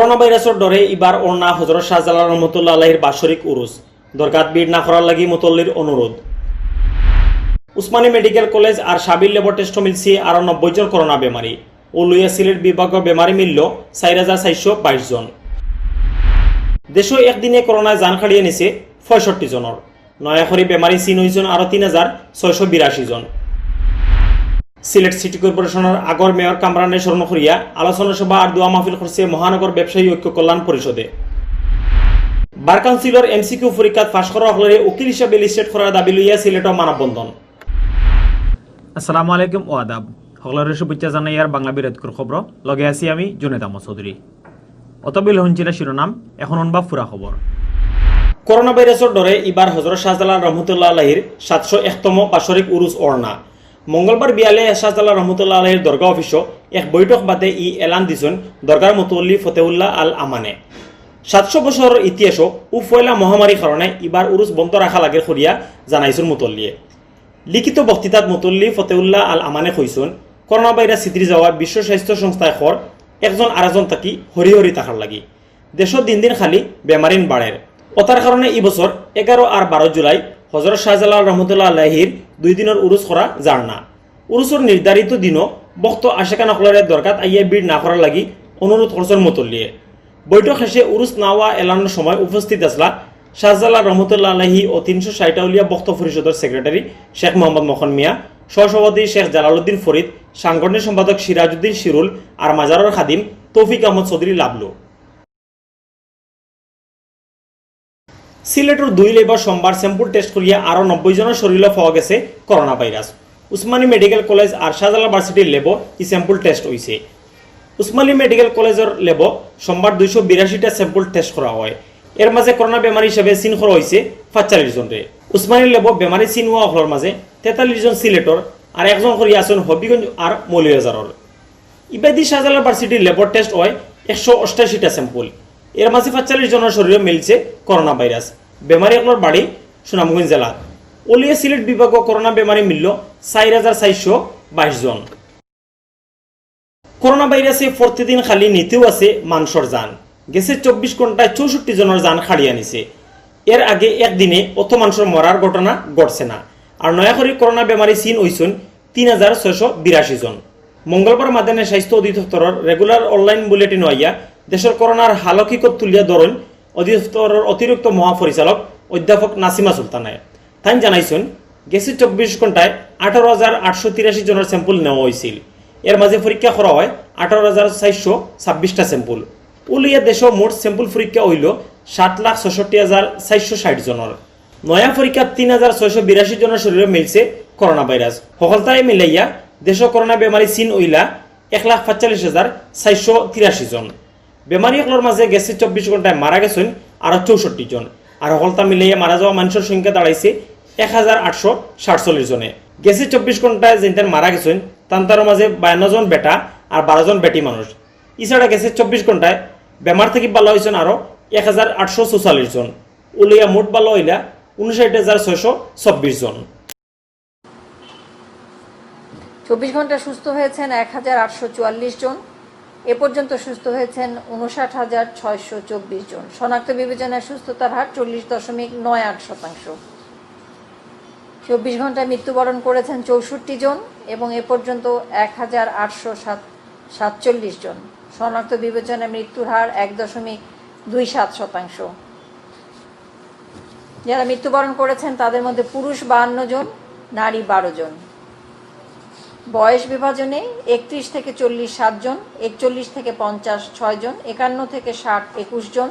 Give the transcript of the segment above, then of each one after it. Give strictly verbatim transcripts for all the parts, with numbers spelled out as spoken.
করোনা ভাইরাসর ডরে ইবার অর না হজরত শাহজালাল রহমতুল্লাহ আলাইহির বাৎসরিক উরুস। দরগাত ভিড় না করার লাগি মুতল্লির অনুরোধ। উসমানী মেডিকেল কলেজ আর সাবির ল্যাবর টেস্টো মিলছে আরো নব্বই জন করোনা বেমারি। অউ লইয়া সিলেট বিভাগো বেমারি মিলল চাইর হাজার চাইরশো বাইশ জন। দেশো একদিনে করোনায় জান কাড়িয়া নিছে পঁয়ষট্টি জনর। নয়া করি বেমারি চিন অইছইন আরো তিন হাজার ছয়শো বিরাশি জন। সিলেট সিটি কর্পোরেশনর আগর মেয়র কামরানরে স্মরণ করিয়া আলোচনা সভা আর দোয়া মাহফিল করছে মহানগর ব্যবসায়ী ঐক্য কল্যাণ পরিষদে। বার কাউন্সিলর এমসিকিউ পরীক্ষাত পাশ করা অকলরে উকিল হিসাবে লিস্টেড করার দাবি লইয়া সিলেটো মানববন্ধন। আসসালামু আলাইকুম ও আদাব। হকলরে শুভেচ্ছা জানাইয়ার বাংলা বিরতকুর খবর। লগে আছি আমি জুনেদ আহমদ চৌধুরী। অতবিল হুনছিলা শিরোনাম, এখন হুনবা পুরা খবর। করোনা ভাইরাসর ডরে ইবার হজরত শাহজালাল রহমতুল্লাহ আলাইহির সাতশো একতম বাৎসরিক উরুস অর না। মঙ্গলবার বিয়ালে শাহজালাল রহমতুল্লাহ আলাইহির দরগা অফিসো এক বৈঠক বাদে ই এলান দিছইন দরগার মুতল্লি ফতেউল্লাহ আল আমানে। সাতশো বছরর ইতিহাসো অউ পয়লা মহামারীর কারণে ইবার উরুস বন্ধ রাখা লাগের করিয়া জানাইছইন মুতল্লিয়ে। লিখিত বক্তৃতাত মুতল্লি ফতেউল্লাহ আল আমানে কইছইন, করোনা ভাইরাস ছিতরি যাওয়ায় বিশ্ব স্বাস্থ্য সংস্থায় কর একজন আরকজন থাকি হরি হরি থাকার লাগি। দেশো দিন দিন খালি বেমারিন বাড়ের। অতার কারণে ই বছর এগারো আর বারো জুলাই হজরত শাহজালাল রহমতুল্লাহ আলাইহির দুই দিনর উরুস করা যার না। উরুসর নির্ধারিত দিনো ভক্ত আশেকান অকলরে দরগাত আইয়া ভিড় না করার লাগি অনুরোধ করছইন মুতল্লিয়ে। বৈঠক শেষে উরুস না অওয়া এলানর সময় উপস্থিত আছলা শাহজালাল রহমতুল্লাহ আলাইহি ও তিনশো ষাট আউলিয়া ভক্ত পরিষদর সেক্রেটারি শেখ মোহাম্মদ মখন মিয়া, সহসভাপতি শেখ জালালউদ্দিন ফরিদ, সাংগঠনিক সম্পাদক সিরাজউদ্দিন শিরুল আর মাজারর খাদিম তৌফিক আহমদ চৌধুরী লাবলু। সিলেটর দুই ল্যাবো সোমবার স্যাম্পল টেস্ট করিয়া আরো নব্বই জনর শরীরো পাওয়া গেছে corona virus. Osmani medical college আর শাহজালাল ভার্সিটির ল্যাবো ই স্যাম্পল টেস্ট অইছে। উসমানী মেডিকেল কলেজর ল্যাবো সোমবার দুইশো বিরাশিটা স্যাম্পল টেস্ট করা অয়। এর মাঝে করোনা বেমারি হিসাবে চিন করা অইছে পাঁচচল্লিশ জনরে। উসমানী ল্যাবো বেমারি চিন অওয়া অকলর মাঝে তেতাল্লিশ জন সিলেটর আর একজন করি আছইন হবিগঞ্জ আর মৌলভীবাজারর। ইবাদি শাহজালাল ভার্সিটির ল্যাবর টেস্ট অয় একশো অষ্টাশিটা স্যাম্পল। এর মাঝে পাঁচচল্লিশ জনর শরীরো মিলছে করোনা ভাইরাস। বেমারি অকলর বাড়ি সুনামগঞ্জ জেলাত। অলিয়া সিলেট বিভাগো করোনা বেমারি মিলল চাইর হাজার চাইরশো বাইশ জন। করোনা ভাইরাসে প্রতিদিন খালি নিতেউ আছে মানষর জান। গেছে চব্বিশ ঘন্টায় চৌষট্টি জনর জান কাড়িয়া নিছে। এর আগে একদিনে অত মানষর মরার ঘটনা ঘটছে না। আর নয়া করি করোনা বেমারি চিন অইছইন তিন হাজার ছয়শো বিরাশি জন। মঙ্গলবার মাদানে স্বাস্থ্য অধিদপ্তরর রেগুলার অনলাইন বুলেটিনো আইয়া দেশর করোনার হাল হকিকত তুলিয়া ধরইন অধিদপ্তরর অতিরিক্ত মহাপরিচালক অধ্যাপক নাসিমা সুলতানায়। তাইন জানাইছইন, গেছে চব্বিশ ঘন্টায় আঠারো হাজার আটশো তিরাশি জনর স্যাম্পল নেওয়া অইছিল। এর মাঝে পরীক্ষা করা অয় আঠারো হাজার চাইরশো ছাব্বিশটা স্যাম্পল। অলিয়া দেশো মোট স্যাম্পল পরীক্ষা অইল সাত লাখ ছষট্টি হাজার চাইরশো ষাট জনর। নয়া পরীক্ষাত তিন হাজার ছয়শো বিরাশি জনর শরীরো মিলছে করোনা ভাইরাস। হকলতায় মিলাইয়া দেশো করোনা বেমারি চিন অইলা এক লাখ পাঁচচল্লিশ হাজার চাইরশো তিরাশি জন। বেমারি অকলর মাঝে গেছে চব্বিশ ঘন্টায় মারা গেছইন আরো চৌষট্টি জন। আর হকলতা মিলাইয়া মারা যাওয়া মানষর সংখ্যা দাঁড়াইছে এক হাজার আটশো সাতচল্লিশ জনে। গেছে চব্বিশ ঘন্টায় যেইনতাইন মারা গেছইন, তান্তারর মাঝে বায়ান্ন জন বেটা আর বারো জন বেটি মানুষ। ইছাড়া গেছে চব্বিশ ঘন্টায় বেমার থাকি ভালা অইছইন আরো এক হাজার আটশো চৌচল্লিশ জন। অলিয়া মোট ভালা অইলা ঊনষাট হাজার ছয়শো চব্বিশ জন। চব্বিশ ঘন্টা সুস্থ হয়েছেন এক হাজার আটশো চুয়াল্লিশ জন। এ পর্যন্ত সুস্থ হয়েছেন ঊনষাট হাজার ছয়শো চব্বিশ জন। শনাক্ত বিবেচনায় সুস্থতার হার চল্লিশ দশমিক নয় আট শতাংশ। চব্বিশ ঘন্টায় মৃত্যুবরণ করেছেন চৌষট্টি জন এবং এ পর্যন্ত এক হাজার আটশো সাতচল্লিশ জন। শনাক্ত বিবেচনায় মৃত্যুর হার এক দশমিক দুই সাত শতাংশ। যারা মৃত্যুবরণ করেছেন তাদের মধ্যে পুরুষ বাহান্ন জন, নারী বারো জন। বয়স বিভাজনে একত্রিশ থেকে চল্লিশ সাত জন, একচল্লিশ থেকে পঞ্চাশ ছয় জন, একান্ন থেকে ষাট একুশ জন,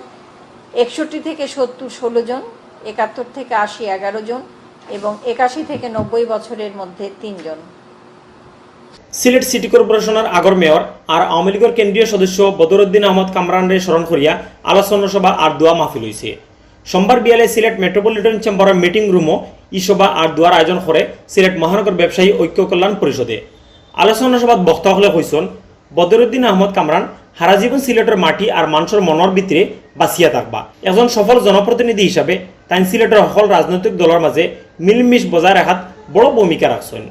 একষট্টি থেকে সত্তর ষোলো জন, একাত্তর থেকে আশি এগারো জন এবং একাশি থেকে নব্বই বছরের মধ্যে তিন জন। সিলেট সিটি কর্পোরেশনর আগর মেয়র আর আওয়ামী লীগর কেন্দ্রীয় সদস্য বদরুদ্দিন আহমদ কামরানরে স্মরণ করিয়া আলোচনা সভা আর দোয়া মাহফিল অইছে। সোমবার বিয়ালে সিলেট মেট্রোপলিটন চেম্বারর মিটিং রুমো ই সভা আর দোয়ার আয়োজন করে সিলেট মহানগর ব্যবসায়ী ঐক্য কল্যাণ পরিষদে। আলোচনা সভাত বক্তা অকলে কইছইন, বদরুদ্দিন আহমদ কামরান হারা জীবন সিলেটর মাটি আর মানষর মনর ভিতরে বাচিয়া থাকবা। একজন সফল জনপ্রতিনিধি হিসাবে তাইন সিলেটর হকল রাজনৈতিক দলর মাঝে মিলমিশ বজায় রাখাত বড় ভূমিকা রাখছইন।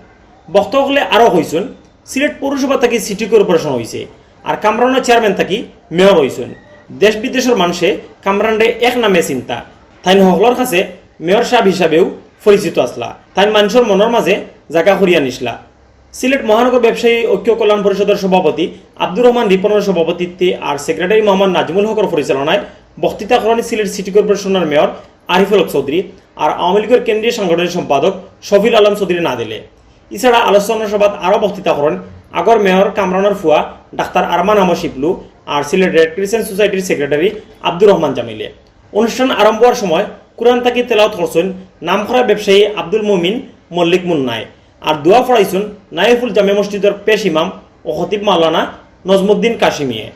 বক্তা অকলে আরো কইছইন, সিলেট পৌরসভা থাকি সিটি কর্পোরেশন অইছে, আর কামরানও চেয়ারম্যান থাকি মেয়র অইছইন। দেশ বিদেশর মানষে কামরানরে এক নামে চিনতা। তাইন হকলর কাছে মেয়র সাব হিসাবেও পরিচিত আছলা। তাইন মানষর মনর মাঝে জাগা করিয়া নিছলা। সিলেট মহানগর ব্যবসায়ী ঐক্য কল্যাণ পরিষদর সভাপতি আব্দুর রহমান রিপনর সভাপতিত্বে আর সেক্রেটারি মোহাম্মদ নাজমুল হকর পরিচালনায় বক্তৃতা করেন সিলেট সিটি কর্পোরেশনর মেয়র আরিফুল হক চৌধুরী আর আওয়ামী লীগর কেন্দ্রীয় সাংগঠনিক সম্পাদক শফিল আলম চৌধুরী নাদিলে। এছাড়া আলোচনা সভাত আরও বক্তৃতা করেন আগর মেয়র কামরানর ফুয়া ডাক্তার আরমান আহমদ শিবলু আর সিলেট রেড ক্রিসেন্ট সোসাইটির সেক্রেটারি আব্দুর রহমান জামিলে। অনুষ্ঠান আরম্ভ হওয়ার সময় কোরআন থাকি তেলাওয়াত করছেন নামকরা ব্যবসায়ী আব্দুল মুমিন মল্লিক মুন্নায়, আর দোয়া পড়াইছেন নাইফুল জামে মসজিদর পেশ ইমাম ও খতিব মাওলানা নজমুদ্দিন কাশিমিয়ে।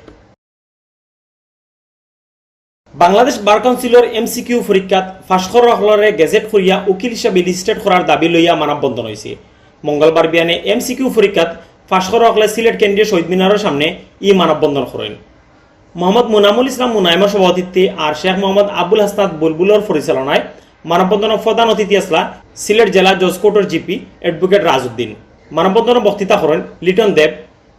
বাংলাদেশ বার কাউন্সিলর এমসিকিউ পরীক্ষাত পাশ করা অকলরে গেজেট করিয়া উকিল হিসাবে লিস্টেড করার দাবি লইয়া মানববন্ধন হয়েছে। মঙ্গলবার বিয়ানে এমসিকিউ পরীক্ষাত পাশ করা অকলে সিলেট কেন্দ্রীয় শহীদ মিনারের সামনে ই মানববন্ধন করেন। মোহাম্মদ মুনামুল ইসলাম মুনাইমর সভাপতিত্বে আর শেখ মোহাম্মদ আবুল হাসনাত বুলবুলর পরিচালনায় মানববন্ধনে প্রধান অতিথি আছলা সিলেট জেলা জজ কোর্টর জিপি অ্যাডভোকেট রাজউদ্দিন। মানববন্ধনে বক্তৃতা করেন লিটন দেব,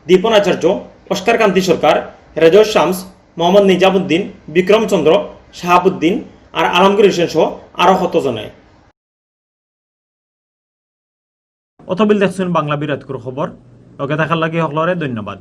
দীপন আচার্য, অস্কার কান্তি সরকার, রেজর শামস, মোহাম্মদ নিজামুদ্দিন, বিক্রম চন্দ্র, শাহাবুদ্দিন আর আলমগীর হোসেন সহ আরও কতজনে। অতবিল দেখছইন বাংলা বিরাটকুর খবর। লগে থাকার লাগি হকলরে ধন্যবাদ।